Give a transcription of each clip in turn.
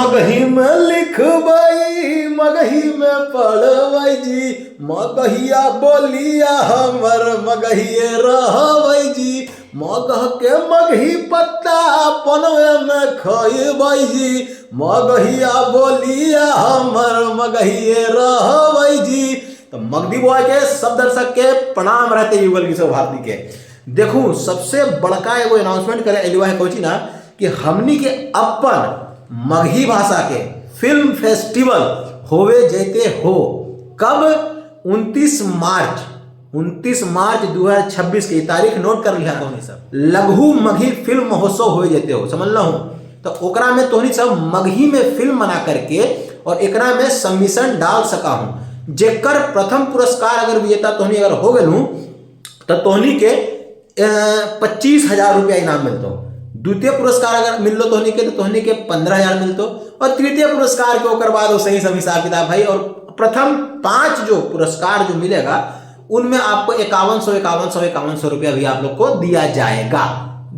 मगही में लिखबई, मगही में पढ़बई जी, मगहिया बोलिया हमर मगहिए रहबई जी, मगह के मगही पत्ता पनवे में खइबई जी, मगहिया बोलिया हमर मगहिए रहबई जी। तो मगधी बॉय के सब दर्शक के प्रणाम रहते युगल किशोर भारती के। देखू, सबसे बड़का एगो अनाउंसमेंट करे एलिवा है कोची ना कि हमनी के अपन मगही भाषा के फिल्म फेस्टिवल होवे जैते हो। कब? 29 मार्च, 29 मार्च 2026 की तारीख नोट कर लिया तोहनी सब। लघु मगही फिल्म महोत्सव होवे जैते हो, समझ लहूं। तो ओकरा में तोहनी सब मगही में फिल्म बना करके और एकरा में सबमिशन डाल सका हूं। जेकर प्रथम पुरस्कार अगर विजेता तोहनी अगर हो गेलूं तो तोहनी के 25,000 रुपया इनाम मिलतो। द्वितीय पुरस्कार अगर मिललो तोहनी के तो तोहनी के 15,000 मिलतो और तृतीय पुरस्कार के ओकर बाद सही सब हिसाब किताब भाई। और प्रथम 5 जो पुरस्कार जो मिलेगा उनमें आपको 5100 5100 5100 रुपया भी आप लोग को दिया जाएगा,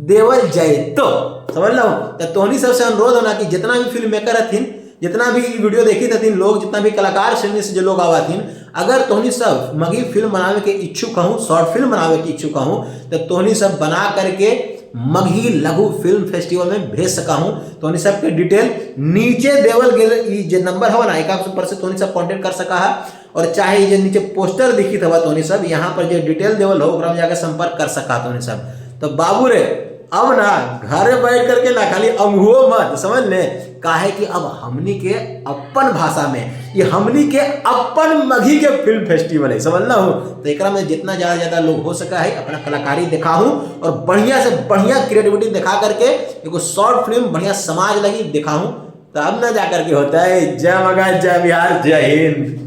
देवल जाए तो समझ लो। तो तोहनी सबसे अनुरोध होना कि जितना भी फिल्म मेकर हथिन, जितना भी वीडियो देखी हथिन लोग, जितना भी कलाकार श्रेणी से जो लोग आवाथिन, अगर तोहनी सब मगही फिल्म बनावे के इच्छुक हूँ, शॉर्ट फिल्म बनावे के इच्छुक हूँ, तो तोहनी सब बना करके मगही लघु फिल्म फेस्टिवल में भेज सका हूँ। तोहनी सब के डिटेल नीचे देवल गेल ई जे नंबर हवा ना, एक पर से तोहनी सब कांटेक्ट कर सका है। और चाहे ये नीचे पोस्टर दिखी हवा तोहनी सब यहाँ पर जो डिटेल देवल हो ओकरा में जाके संपर्क कर सका तोहनी सब। तो बाबू रे, अब ना घरे बैठ करके ना खाली अंगुओ मत, समझ ले, काहे कि अब हमनी के अपन भाषा में ये हमनी के अपन मगही के फिल्म फेस्टिवल है, समझ लो। तो एकरा में जितना ज़्यादा ज़्यादा लोग हो सका है अपना कलाकारी दिखाऊं और बढ़िया से बढ़िया क्रिएटिविटी दिखा करके एगो शॉर्ट फिल्म बढ़िया समाज लगी दिखाऊं, तो अब ना जा करके होता है। जय मगध, जय बिहार, जय हिंद।